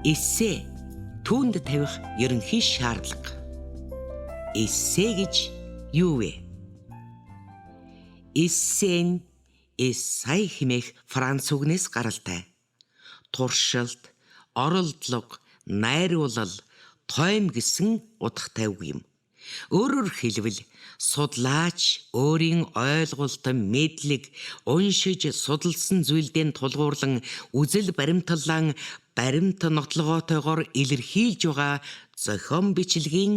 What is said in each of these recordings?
Эссе түүнд тавих ерөнхий шаардлага. Эссе гэж юу вэ? Эссе нь эссай хэмээх Франц үгнээс гаралтай. Туршилт, оролдлого, найруулал, тойм гэсэн утгатай үг юм. Өөрөөр хэлбэл судлаач өөрийн ойлголт, мэдлэг, уншиж судалсан зүйлдээ тулгуурлан үзэл баримтлалаа баримт нотлогоотойгоор илэрхийлж байгаа зохион бичлэгийн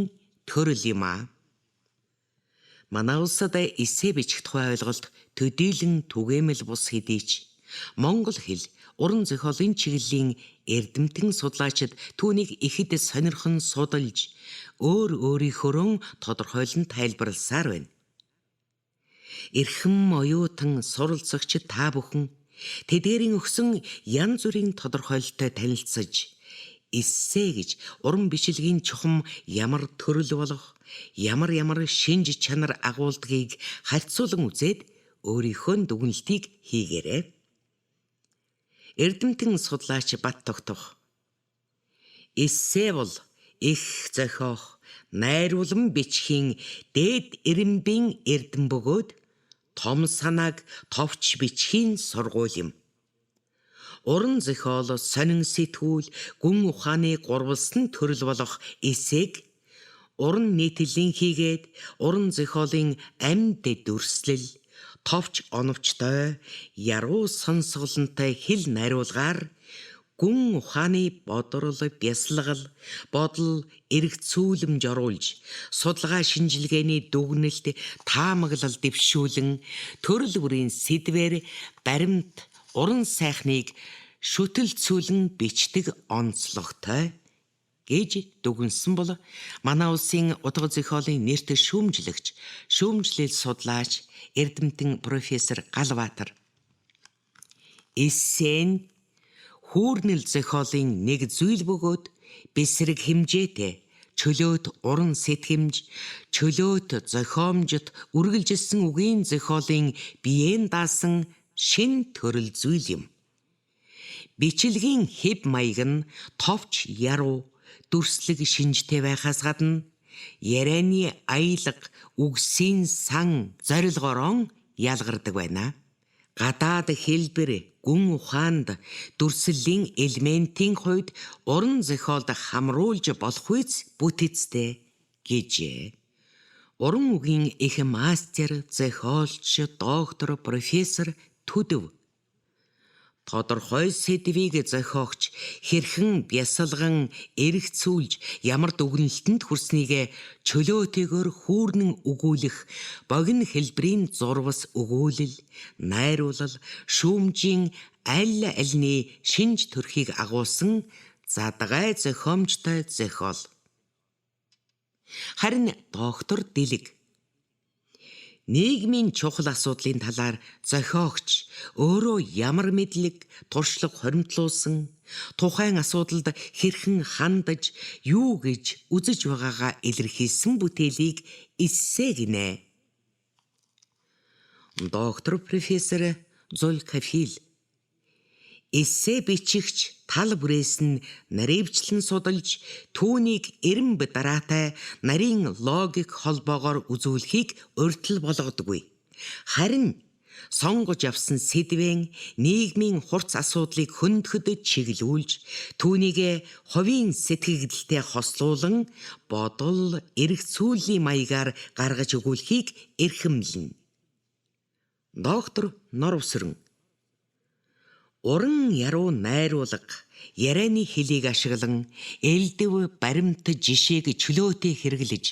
төрөл юм аа. Манай улсад эссе бичих тухай ойлголт төдийлөн түгээмэл бус хэдий ч монгол хэл, уран зохиолын чиглэлийн эрдэмтэн судлаачид түүнийг ихэд сонирхон судалж, өөр өөрийнхөөрөө тодорхойлон тайлбарласаар байна. Эрхэм оюутан суралцагч та бүхэн тэдгээрийн өгсөн янз бүрийн тодорхойлолттой танилцаж, эссе гэж уран бичлэгийн чухам ямар төрөл болох, ямар ямар шинж чанар агуулдгийг харьцуулан үзээд өөрийнхөө дүгнэлтийг хийгээрэй. Эрдэмтэн судлаач Бат тогтох. Эссе бол их зохиох, найруулан бичхийн дээд эрэмбийн эрдэм бөгөөд том санааг товч бичхийн сургууль юм. Уран зохиол, сонин сэтгүүл, гүн ухааны гурвалсан төрөл болох эссег уран нийтлэлийн хийгээд уран зохиолын амьд дүрслэл, товч оновчтой, яруу сонсголонтой хэл найруулгаар гүн ухааны бодрол, бясалгал, бодол, эргцүүлэмж оруулж, судалгаа шинжилгээний дүгнэлт, таамаглал дэвшүүлэн төрөл бүрийн сэдвээр баримт, уран сайхныг шүтэлцүүлэн бичдэг онцлогтой гэж дүгнэсэн бол манай улсын утга зохиолын нэрт шүүмжлэгч, шүүмжлэл судлаач, эрдэмтэн профессор Галбаатар. Эссе нь хүүрнэл зохиолын нэг зүйл бөгөөд бэсрэг хэмжээтэй чөлөөт уран сэтгэмж, чөлөөт зохиомжит үргэлжилсэн үгийн зохиолын биеэн даасан шин төрөл зүйл юм. Бичлэгийн хэв маяг нь товч яруу, дүрслэг шинжтэй байхаас гадна ярианы аялга, үгсийн сан зорилгоороо ялгардаг байна. Гадаад хэлбэр, гүн ухаанд дүрслэлийн элементийн хувьд уран зохиолд хамруулж болохуйц бүтэцтэй гэжээ. Уран үгийн их мастер, зохиолч, доктор, профессор төдөв тодорхой сэдвийг зохиогч хэрхэн бясалган эргцүүлж ямар дүгнэлтэнд хүрснийг чөлөөтэйгээр хүүрнэн өгүүлэх богино хэлбэрийн зурвас өгүүлэл, найруулал, шүүмжийн аль альны шинж төрхийг агуулсан задгай зохиомжтой зохиол. Харин доктор Дэлэг нийгмийн чухал асуудлын талаар зохиогч өөрөө ямар мэдлэг, туршлага хоримтлуулсан, тухайн асуудалд хэрхэн хандаж, юу гэж үзэж байгаагаа илэрхийлсэн бүтээлийг эссе гинэ. Доктор профессор Зулкафил эссе бичихч тал бүрээс нь наривчлан судалж, түүнийг эренб дараатай нарийн логик холбоогоор үзүүлэхийг урьдчил болгодоггүй. Харин сонгож авсан сэдвэн нийгмийн хурц асуудлыг хөндөд чиглүүлж, түүнийг хувийн сэтгэгдэлтэй хослуулан бодол, эргцүүлийн маягаар гаргаж өгүүлэхийг эрхэмлэнэ. Доктор Норвсөрөн уран яруу найруулга, ярианы хэлийг ашиглан элдэв баримт жишээг чөлөөтэй хэрэглэж,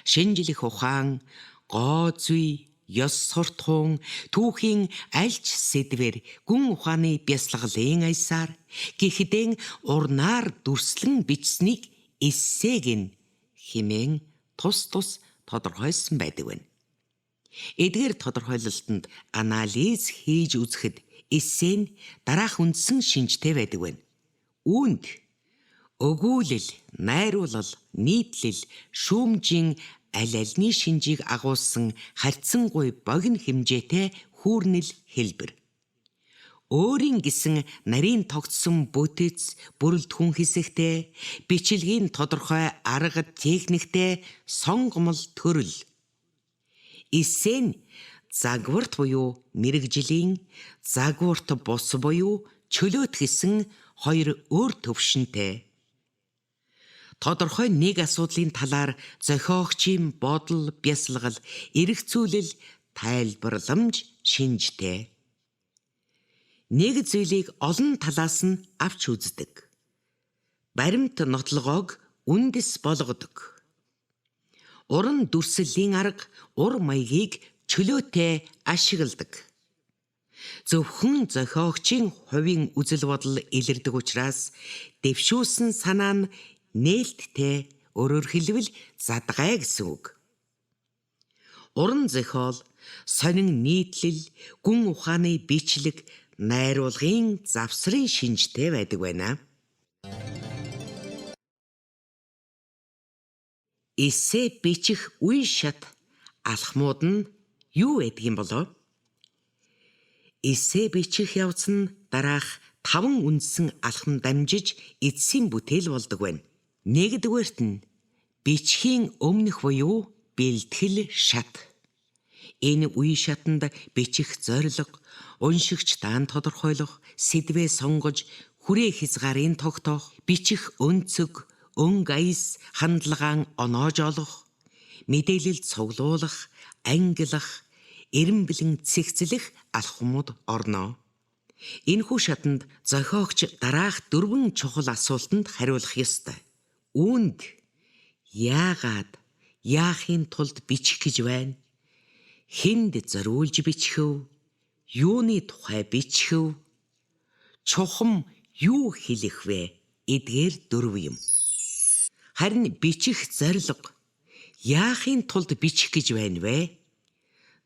шинжлэх ухаан, гоо зүй, ёс суртахуун, түүхийн аль ч сэдвээр гүн ухааны бясалгалын аясаар гэхдээ урнаар дүрслэн бичсэнийг эссе гэнэ хэмээн тус тус тодорхойлсон байдаг байна. Эдгээр тодорхойлолтод анализ хийж үзэхэд эссе нь дараах үндсэн шинжтэй байдаг байна. Үүнд өгүүлэл, найруулал, нийтлэл, шүүмжийн аль альны шинжийг агуулсан харьцангуй богино хэмжээтэй хүүрнэл хэлбэр. Өөрийн гэсэн нарийн тогтсон бүтэц, бүрэлдэхүүн хэсэгтэй, бичлэгийн тодорхой арга техниктэй сонгомол төрөл. Эссе нь загварт буюу мэргэжлийн, загварт бус буюу чөлөөт гэсэн хоёр өөр төвшөнтэй. Тодорхой нэг асуудлын талаар зохиогчийн бодол, бясалгал, эргцүүлэл, тайлбарламж шинжтэй. Нэг зүйлийг олон талаас нь авч үздэг. Баримт нотлогоог үндэс болгодог. Уран дүрслэлийн арга, ур маягийг чөлөөтэй ашигладаг. Зөвхөн зохиогчийн хувийн үзэл бодол илэрдэг учраас дэвшүүлсэн санаа нь нээлттэй, өөрөөр хэлбэл задгай гэсэн үг. Уран зохиол сонин нийтлэл, гүн ухааны бичлэг, найруулгын завсрын шинжтэй байдаг байна. Эссе бичих үе шат алхмууд нь юу байдаг юм болов? Эссе бичих явц нь дараах 5 үндсэн алхам дамжиж эцсийн бүтээл болдог байна. Нэгдүгээрт нь бичгийн өмнөх буюу бэлтгэл шат. Энэ үе шатанд бичих зорилго, уншигч даан тодорхойлох, сэдвээ сонгож, хүрээ хязгаарын тогтоох, бичих өнцөг, өнгө аяс, хандлагаан оноож олох, мэдээлэл цуглуулах, ангилах, эрен бэлэн цэгцлэх алхмууд орно. Энэхүү шатанд зохиогч дараах 4 чухал асуултанд хариулах ёстой. Үүнд яагаад, яахын тулд бичих гэж байна? Хэнд зориулж бичих вэ? Юуны тухай бичих вэ? Чухам юу хэлэх вэ? Эдгээр 4 юм. Харин бичих зорилго, яахын тулд бичих гэж байна вэ?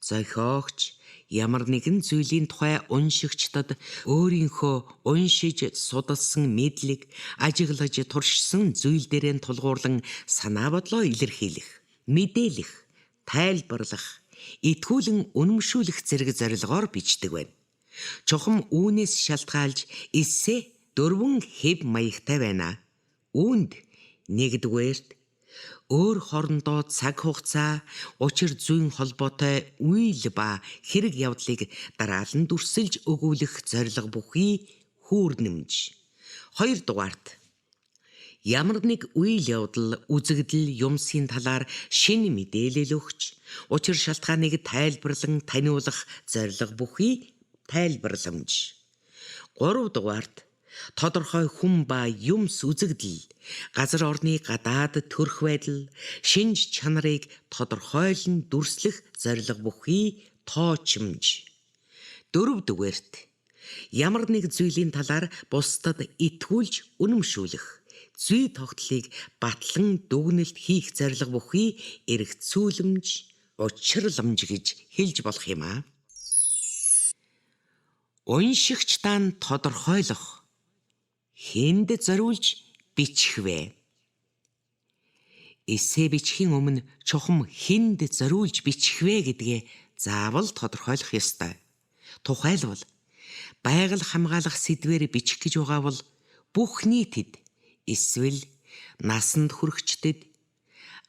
Зохиогч ямар нэгэн зүйлийн тухай уншигчдад өөрийнхөө уншиж судалсан мэдлэг, ажиглаж туршсан зүйл дээрээ тулгуурлан санаа бодлоо илэрхийлэх, мэдээлэх, тайлбарлах, итгүүлэн үнэмшүүлэх зэрэг зорилгоор бичдэг байна. Чухам үүнээс шалтгаалж эссе 4 хэв маягтай байна. Үүнд нэгдүгээрт өөр хоорондоо цаг хугацаа, учир зүйн холбоотой үйл ба хэрэг явдлыг дараалан дүрсэлж өгүүлэх зорилго бүхий хүүрнэмж. Хоёрдугаарт ямар нэг үйл явдал, үзэгдэл, юмсын талаар шинэ мэдээлэл өгч, учир шалтгааныг тайлбарлан таниулах зорилго бүхий тайлбарламж. Гуравдугаарт тодорхой хүн ба юмс үзэгдэл, газар орны гадаад төрх байдал, шинж чанарыг тодорхойлон дүрслэх зорилго бүхий тоочмж. Дөрөвдүгээрт ямар нэг зүйлийн талаар бусдад итгүүлж үнэмшүүлэх, зүй тогтлыг батлан дүгнэлт хийх зорилго бүхий эргцүүлэмж, учирламж гэж хэлж болох юм аа. Уншигчдаа нь тодорхойлох, хэнд зориулж бичих вэ? Эссе бичихийн өмнө чухам хэнд зориулж бичих вэ гэдгээ заавал тодорхойлох ёстой. Тухайлбал байгаль хамгаалах сэдвээр бичих гэж байгаа бол бүх нийтэд, эсвэл насанд хүрэгчдэд,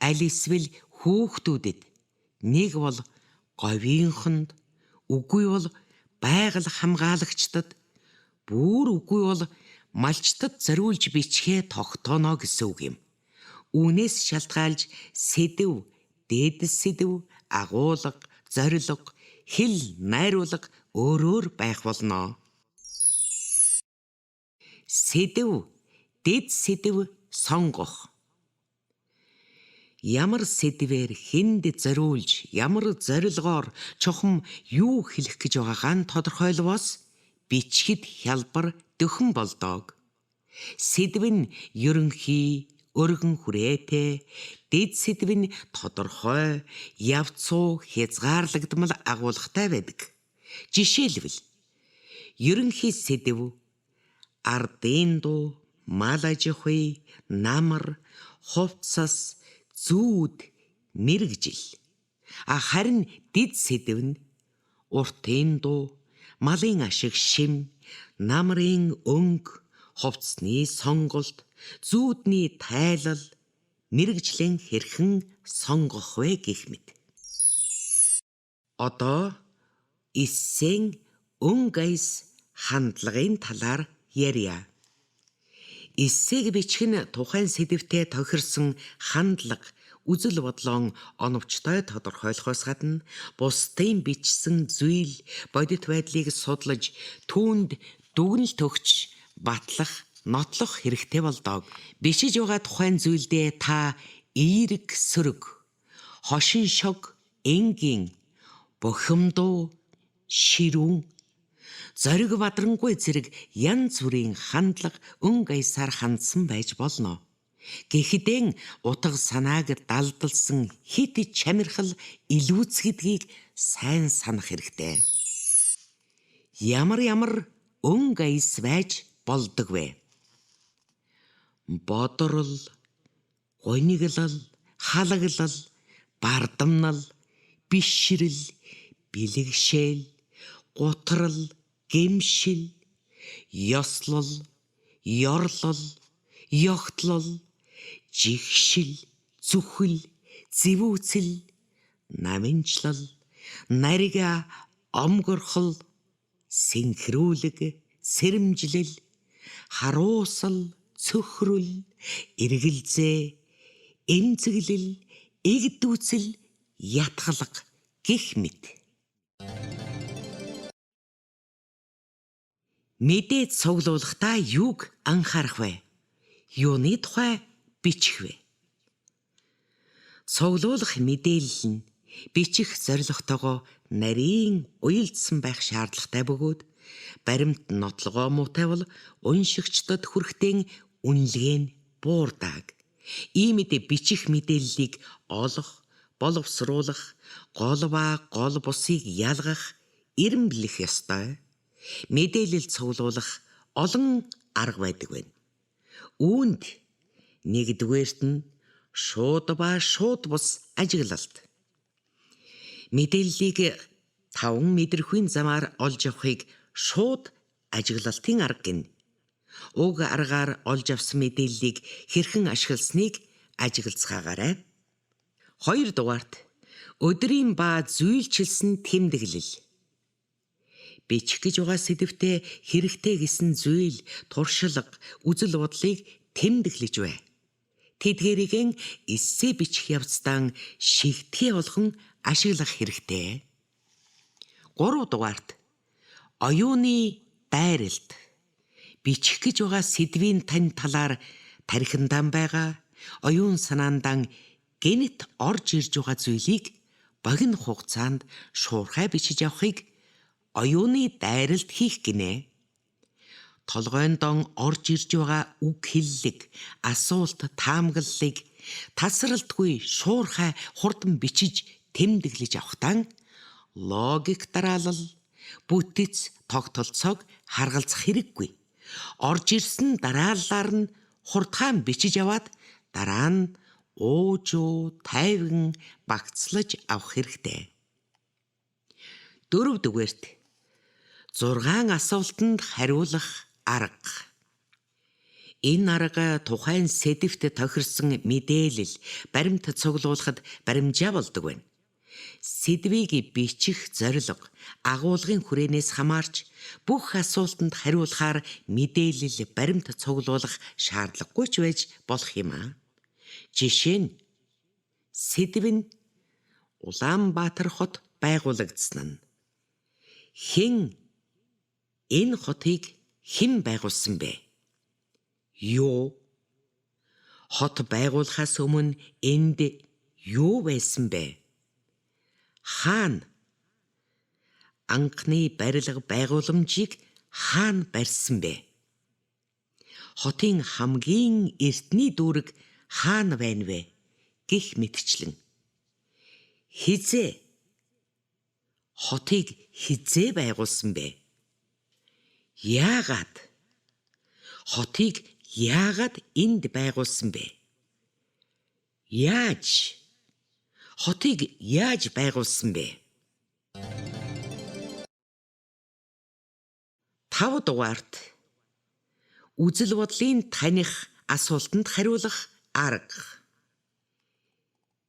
аль эсвэл хүүхдүүдэд, нэг бол говийнхонд, үгүй бол байгаль хамгаалагчдад, бүр үгүй бол малчтад зориулж бичгээ тогтооно гэсэн үг юм. Үүнээс шалтгаалж сэдэв, дээд сэдэв, агуулга, зорилго, хэл, найруулга өөрөөр байх болно. Сэдэв, дэд сэдэв сонгох. Ямар сэдвээр хэнд зориулж, ямар зорилгоор чухам юу хэлэх гэж байгаагаа нь тодорхойлвоос бичгэд хялбар дөхөн болдог. Сэдэв нь ерөнхий, өргөн хүрээтэй, дэд сэдэв нь тодорхой, явцуу, хязгаарлагдмал агуулгатай байдаг. Жишээлбэл ерөнхий сэдэв ардын дуу, мал аж ахуй, намар, хувцас, зүүд, мэргэжил. А харин дэд сэдэв нь уртын дуу, малын ашиг шим, Намрын өнгө, хувцсны сонголт, зүүдний тайлал, мэргэжлэн хэрхэн сонгох вэ гэх мэт. Одоо эссен өнгө аяс хандлагын талаар ярья. Эссег бичих нь тухайн сэдэвтээ тохирсон хандлага, үзэл бодлон оновчтой тодорхойлохоос гадна бусдын бичсэн зүйл, бодит байдлыг судлаж, түүнд дүгнэлт өгч батлах, нотлох хэрэгтэй болдог. Бичиж байгаа тухайн зүйлдээ та эерэг сөрөг, хошин шог, энгийн, бухимдуу, ширүүн, зориг бадрангүй зэрэг янз бүрийн хандлага, өнгө аясаар хандсан байж болно. Гэхдээ утга санааг далдалсан хэт чамирхал илүүцгэдгийг сайн санах хэрэгтэй. Ямар ямар өнгө аяс байж болдог вэ? Бодрол, гониглал, халаглал, бардамнал, бишрэл, бэлэгшээл, гутрал, гэмшил, ёслол, ёрлол, ёгтлол, жигшил, зүхэл, зэвүүцэл, намынчлал, нарига, омгорхол, синхрүүлэг, сэрэмжлэл, харуусал, цөхрөл, эргэлзээ, эмзэглэл, эгдүүцэл, ятгалга гэх мэт. Мэдээ цуглуулахдаа юуг анхаарах вэ? Юуны тухай бичих вэ? Цуглуулах мэдээлэл нь бичих зорилготойгоо нарийн уялдсан байх шаардлагатай бөгөөд баримт нотлогоо муутай бол уншигчдад хүрэхтэн үнэлгээ нь буурдаг. Иймд бичих мэдээллийг олох, боловсруулах, гол ба гол бусыг ялгах, эрэмблэх ёстой. Мэдээлэл цуглуулах олон арга байдаг байна. Үүнд нэгдүгээрт нь шууд ба шууд бус ажиглалт. Мэдээллийг 5 мэдрэхүйн замаар олж авахыг шууд ажиглалтын арга гэнэ. Уг аргаар олж авсан мэдээллийг хэрхэн ашигласныг ажиглацгаагаарай. Хоёрдугаарт өдрийн ба зүйлчилсэн тэмдэглэл. Бичих гэж байгаа сэдэвтээ хэрэгтэй гэсэн зүйл, туршлага, үзэл бодлыг тэмдэглэж бай. Тэдгээрийг эссе бичих явцдаа шигтгий болгон ашиглах хэрэгтэй. Гуравдугаарт оюуны дайралт. Бичих гэж байгаа сэдвийн тань талаар тархиндаан байгаа оюун санаандаан гэнэт орж ирж байгаа зүйлийг богино хугацаанд шуурхай бичиж авахыг оюуны дайралт хийх гинэ. Толгойн дон орж ирж байгаа үг хэллэг, асуулт, таамаглалыг тасралтгүй шуурхай хурдан бичиж тэмдэглэж авахтаа логик дараалал, бүтэц, тогтолцоог харгалзах хэрэггүй. Орж ирсэн дарааллаар нь хурдхан бичиж аваад дараа нь уужуу тайван багцлаж авах хэрэгтэй. Дөрөвдүгээрт 6 асуултанд хариулах арга. Энэ арга тухайн сэдэвт тохирсон мэдээлэл баримт цуглуулахад баримжаа болдог байна. Сэдвийг бичих зорилго, агуулгын хүрээнээс хамаарч бүх асуултанд хариулахаар мэдээлэл баримт цуглуулах шаардлагагүй ч байж болох юм аа. Жишээ нь сэдэв нь Улаанбаатар хот байгуулагдсан нь. Хэн энэ хотыг хэн байгуулсан бэ? Юу? Хот байгуулахаас өмнө энд юу байсан бэ? Хаана? Анхны барилга байгууламжийг хаана барьсан бэ? Хотын хамгийн эртний дүүрэг хаана байна вэ? Гэх мэтчлэн. Хизээ? Хотыг хизээ байгуулсан бэ? Яагаад? Хотыг яагаад энд байгуулсан бэ? Яаж? Хотыг яаж байгуулсан бэ? 5 дугаарт үзэл бодлын таних асуултанд хариулах арга.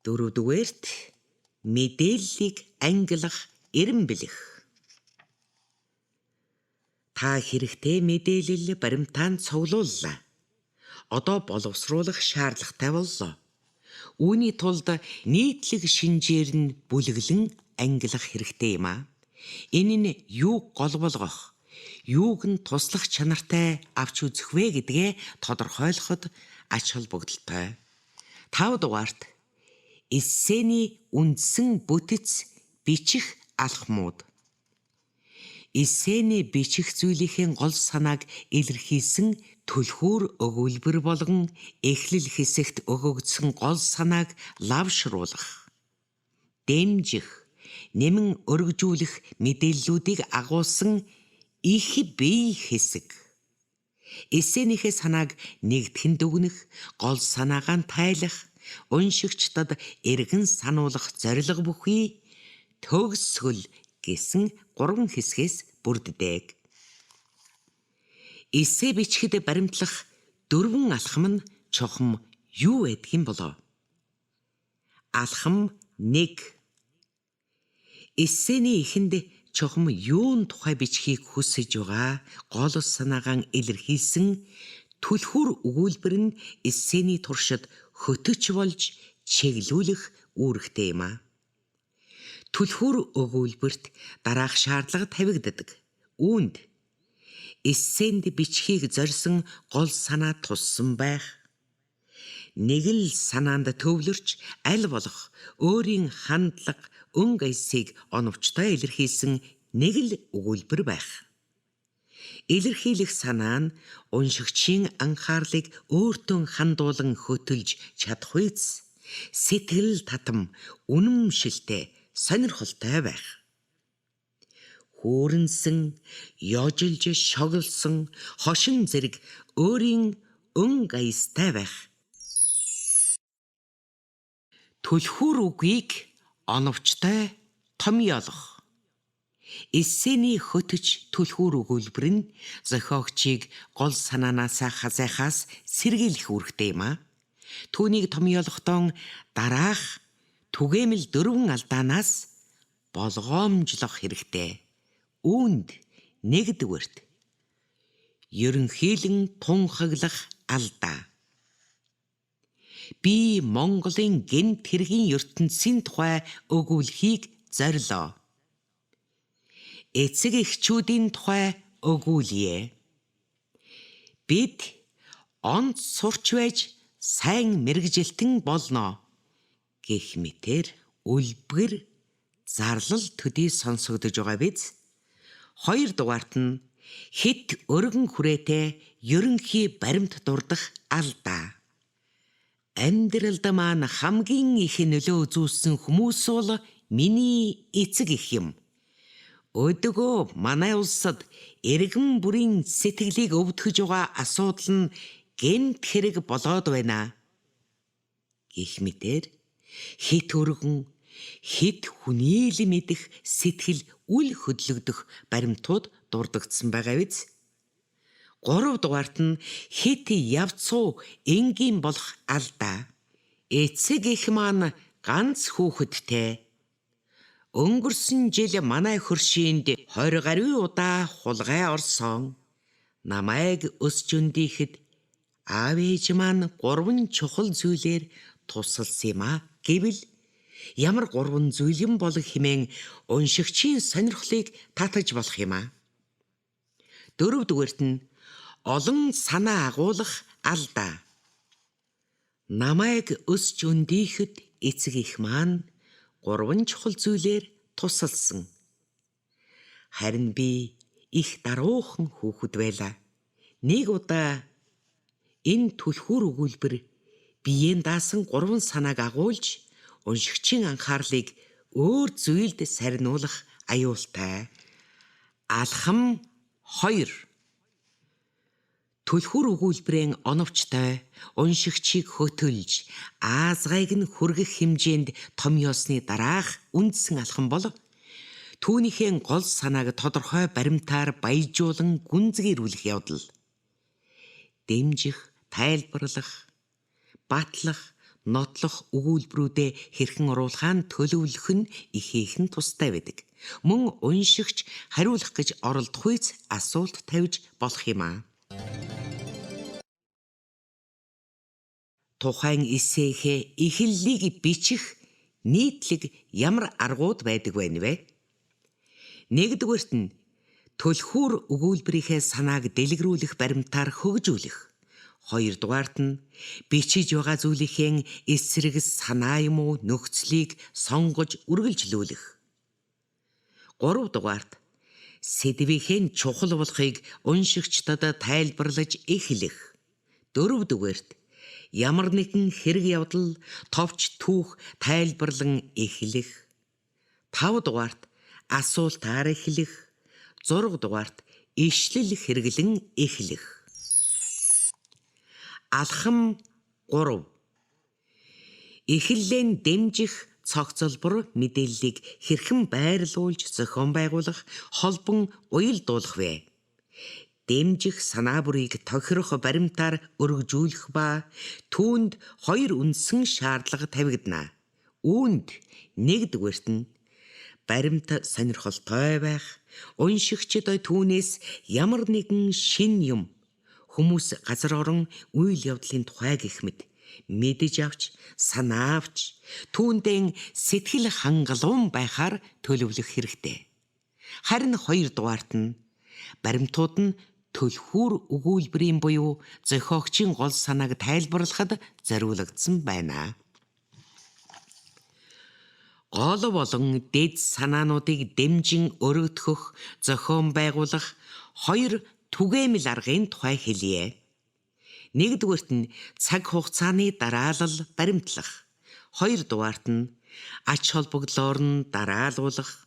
4 дугаарт мэдээллийг ангилах эренбэлэх. Та хэрэгтэй мэдээлэл баримтаанд цуглууллаа. Одоо боловсруулах шаардлагатай боллоо. Үүний тулд нийтлэг шинжээр нь бүлэглэн ангилах хэрэгтэй юм аа. Энэ нь юуг гол болгох, юуг нь туслах чанартай авч үзэх вэ гэдгээ тодорхойлоход ач холбогдолтой. 5 дугаарт эссений үндсэн бүтэц бичих алхмууд. Эссений бичих зүйлийнхээ гол санааг илэрхийлсэн түлхүүр өгүүлбэр болгон эхлэл хэсэгт өгөгдсөн гол санааг лавшруулах, дэмжих, нэмэн өргөжүүлэх мэдээллүүдийг агуулсан их бие хэсэг. Эссенийхээ санааг нэгтгэн дүгнэх, гол санаагаа тайлах, уншигчдад эргэн сануулах зорилго бүхий төгсгөл гэсэн 3 хэсгээс бүрддэг. Эссе бичихэд баримтлах 4 алхам нь чухам юу байдаг юм болов? Алхам 1. Эссений эхэнд чухам юун тухай бичихийг хүсэж байгаа гол санаагаа илэрхийлсэн түлхүүр өгүүлбэр нь эссений туршид хөтөч болж чиглүүлэх үүрэгтэй юм аа. Түлхүүр өгүүлбэрт дараах шаардлага тавигддаг. Үүнд эссенд бичихийг зорьсон гол санаа туссан байх. Нэг л санаанд төвлөрч аль болох өөрийн хандлага, өнгө аясыг оновчтой илэрхийлсэн нэг л өгүүлбэр байх. Илэрхийлэх санаа нь уншигчийн анхаарлыг өөртөө хандуулан хөтөлж чадах үйц сэтгэл татам, үнэмшилтэй, сонирхолтой байх. Хүүрнсэн, ёжилж шоглосон, хошин зэрэг өөрийн өнгө аястай байх. Түлхүүр үгийг оновчтой томьёолох. Эссений хөтөч түлхүүр өгүүлбэр нь зохиогчийг гол санаанаасаа хазайхаас сэргийлэх үүрэгтэй юм аа. Түүнийг томьёолохдоо дараах түгээмэл 4 алдаанаас болгоомжлох хэрэгтэй. Үүнд нэгдүгээрт ерөнхийлөн тунхаглах алдаа. Би Монголын гэмт хэргийн ертөнцийн тухай өгүүлэхийг зорилоо. Эцэг эхчүүдийн тухай өгүүлье. Бид онц сурч байж сайн мэргэжилтэн болно гэх мэтээр үлбгэр зарлал төдий сонсогдож байгаа биз? 2 дугаарт нь хэт өргөн хүрээтэй ерөнхий баримт дурдах алдаа. Амьдралд маань хамгийн их нөлөө үзүүлсэн хүмүүс бол миний эцэг эх юм. Өдөгөө манай улсад иргэн бүрийн сэтгэлийг өвдгөж байгаа асуудал нь гэмт хэрэг болоод байна. Гэх мэтээр хэт өргөн, хэт хүний л мэдэх сэтгэл үл хөдлөгдөх баримтууд дурдагдсан байгаа биз? 3 дугаарт нь хэт явцуу энгийн болох алдаа. Эцэг эх маань ганц хүүхэдтэй. Өнгөрсөн жил манай хөршинд 20 гаруй удаа хулгай орсон. Намайг өсч өндийхэд аав ээж маань 3 чухал зүйлээр тусалсан юм а гэвэл ямар 3 зүйл юм бол хэмээн уншигчийн сонирхлыг татаж болох юм а. 4 дугаарт нь олон санаа агуулах алдаа. Намайг өсч өндийхэд эцэг эх маань 3 чухал зүйлээр тусалсан. Харин би их даруухан хүүхэд байлаа. Нэг удаа энэ түлхүүр өгүүлбэр биеэн даасан 3 санааг агуулж уншигчийн анхаарлыг өөр зүйлд сарниулах аюултай. Алхам 2. Түлхүүр өгүүлбэрийн оновчтой уншигчийг хөтөлж аазгайг нь хүргэх хэмжээнд томьёосны дараах үндсэн алхам бол түүнийхээ гол санааг тодорхой баримтаар баяжуулан гүнзгийрүүлэх явдал. Дэмжих, тайлбарлах, батлах, нотлох өгүүлбэрүүдээ хэрхэн оруулахаа нь төлөвлөх нь ихээхэн тустай байдаг. Мөн уншигч хариулах гэж оролдох үйц асуулт тавьж болох юм аа. Тухайн эссехээ эхлэлийг бичих нийтлэг ямар аргууд байдаг вэ нэ? Нэгдүгээрт нь түлхүүр өгүүлбэрийнхээ санааг дэлгэрүүлэх баримтаар хөгжүүлэх. Хоёрдугаарт нь бичиж байгаа зүйлийнхээ эсрэг санаа юм уу нөхцөлийг сонгож үргэлжлүүлэх. Гуравдугаарт сэдвийнхээ чухал болохыг уншигчдад тайлбарлаж эхлэх. Дөрөвдүгээрт ямар нэгэн хэрэг явдал, товч түүх тайлбарлан эхлэх. Тавдугаарт асуултаар эхлэх. Зургадугаарт ишлэл хэрэглэн эхлэх. Алхам 3. Эхлэлээ дэмжих цогцолбор мэдээллийг хэрхэн байрлуулж зохион байгуулах, холбон уялдуулах вэ? Дэмжих санаа бүрийг тохирох баримтаар өргөжүүлэх ба түүнд хоёр үндсэн шаардлага тавигдана. Үүнд нэгдүгээрт нь баримт сонирхолтой байх, уншигчид түүнээс ямар нэгэн шин юм, хүмүүс, газар орон, үйл явдлын тухай гэх мэт мэдэж авч, санаа авч, түүндээ сэтгэл хангалуун байхаар төлөвлөх хэрэгтэй. Харин хоёрдугаарт нь баримтууд нь түлхүүр өгүүлбэрийн буюу зохиогчийн гол санааг тайлбарлахад зориулагдсан байна. Гол болон дэд санаануудыг дэмжин өргөтгөх, зохион байгуулах хоёр түгээмэл аргын тухай хэлье. Нэгдүгээрт нь цаг хугацааны дараалал баримтлах. Хоёрдугаарт нь ач холбогдлоор нь дараалуулах.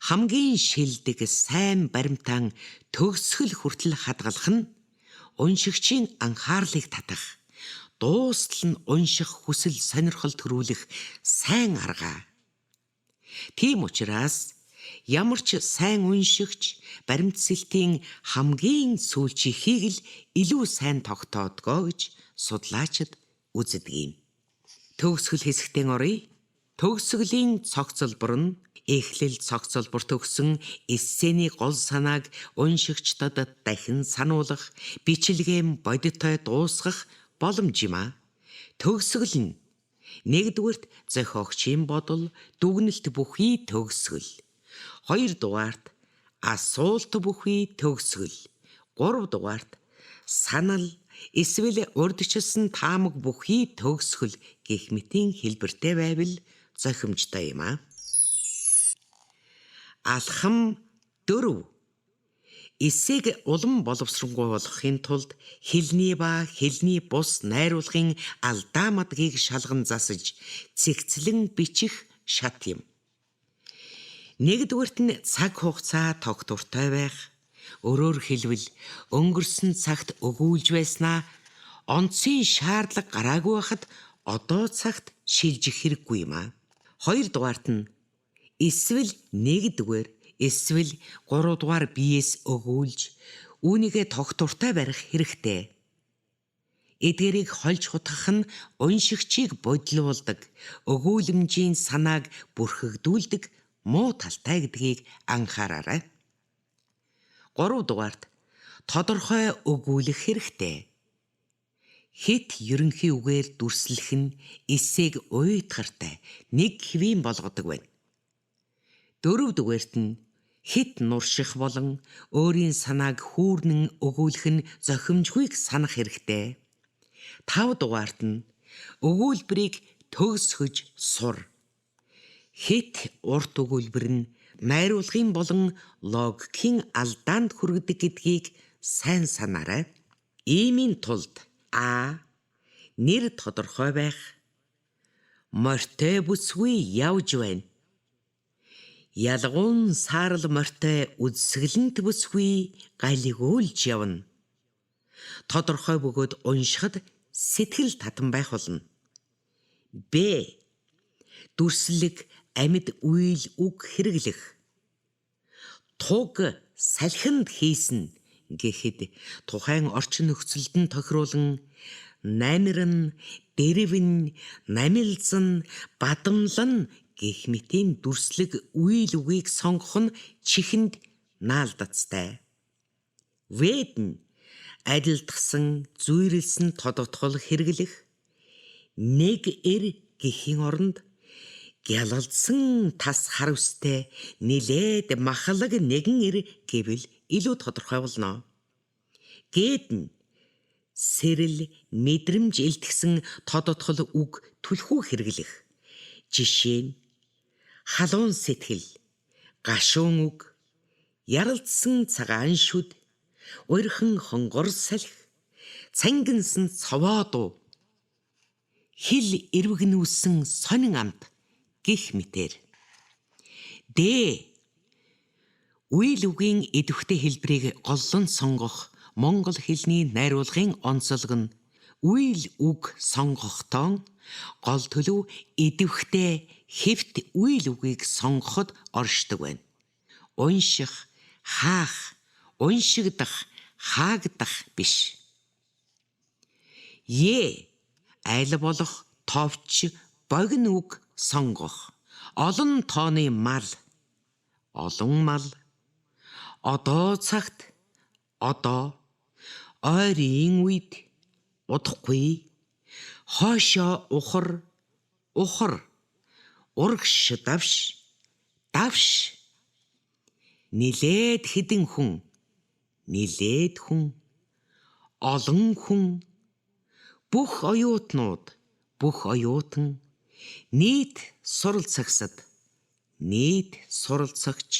Хамгийн шилдэг сайн баримтаан төгсгөл хүртэл хадгалах нь уншигчийн анхаарлыг татах, дуустал нь унших хүсэл сонирхол төрүүлэх сайн арга. Тийм учраас ямар ч сайн уншигч баримтсэлтийн хамгийн сүүлчийнхийг л илүү сайн тогтоодгоо гэж судлаачид үздэг юм. Төгсгөл хэсэгтээ оръё. Төгсгөлийн цогцолбор нь эхлэл цогцолбор төгсөн эссений гол санааг уншигчдад дахин сануулах, бичлэгээ бодиттой дуусгах боломж юм а. Төгсгөл нь нэгдүгээрт зохиогчийн бодол, дүгнэлт бүхий төгсгөл. Хоёрдугаарт асуулт бүхий төгсгөл. Гуравдугаарт санал эсвэл урдчилсан таамаг бүхий төгсгөл гэх мэтийн хэлбэртэй байвал зохимжтой юм а. Алхам 4. Эсээг улам боловсронгуй болгохын тулд хэлний ба хэлний бус найруулгын алдаа мадгийг шалган засаж цэгцлэн бичих шат юм. Нэгдүгээрт нь цаг хугацаа тогтвортой байх. Өөрөөр хэлбэл өнгөрсөн цагт өгүүлж байснаа онцгийн шаардлага гараагүй байхад одоо цагт шилжих хэрэггүй юм а. Хоёрдугаарт нь эсвэл нэгдүгээр эсвэл гуравдугаар биеэс өгүүлж үүнийгээ тогтвортой барих хэрэгтэй. Эдгээрийг хольж хутгах нь уншигчийг бодлуулдаг, өгүүлэмжийн санааг бүрхэгдүүлдэг муу талтай гэдгийг анхаараарай. Гуравдугаарт тодорхой өгүүлэх хэрэгтэй. Хэт ерөнхий үгээр дүрслэх нь эссег уйтгартай нэг хэвийн болгодог байна. Дөрөвдүгээрт нь хэт нурших болон өөрийн санааг хүүрнэн өгүүлэх нь зохимжгүйг санах хэрэгтэй. Тавдугаарт нь өгүүлбэрийг төгсгөж сур. Хэт урт өгүүлбэр нь найруулгын болон логикийн алдаанд хүргэдэг гэдгийг сайн санаарай. Иймийн тулд А. Нэр тодорхой байх. Морьтой бүсгүй явж байна. Ялгуун саарал морьтой үзэсгэлэнт бүсгүй галигуулж явна. Тодорхой бөгөөд уншихад сэтгэл татан байх болно. Б. Дүрслэг амьд үйл үг хэрэглэх. Туг салхинд хийсэн гэхэд тухайн орчин нөхцөлд нь тохируулан намирн, дэрвэн, намилзан, бадамлан гэх мэтийн дүрслэг үйл үгийг сонгох нь чихэнд наалдацтай. Вэд нь адилтгсан, зүйрлсэн тодотгол хэрэглэх. Нэг эр гэхийн оронд гялалдсан тас харивстай нилээд махлаг нэгэн эр гэвэл илүү тодорхой болно. Гээд нь сэрэл, мэдрэмж илтгэсэн тодотгол үг түлхүү хэрэглэх. Жишээ нь халуун сэтгэл, гашуун үг, яралдсан цагаан шүд, уйрхан хонгор салхи, цангинсан цовоо дуу, хил эрвэгнүүлсэн сонин амт гэх мэтээр. Д. Үйл үгийн идэвхтэй хэлбэрийг голлон сонгох монгол хэлний найруулгын онцлог нь үйл үг сонгохдоо гол төлөв идэвхтэй хэвт үйл үгийг сонгоход оршдог байна. Унших, хаах, уншигдах, хаагдах биш. Е. Аль болох товч богино үг сонгох. Олон тооны мал, олон мал, одоо цагт, одоо, ойрын үед, удахгүй, хойшоо ухар, ухар, урагш давш, давш, нилээд хэдэн хүн, нилээд хүн, олон хүн, бүх оюутнууд, бүх оюутан, нийт суралцагсад, нийт суралцагч.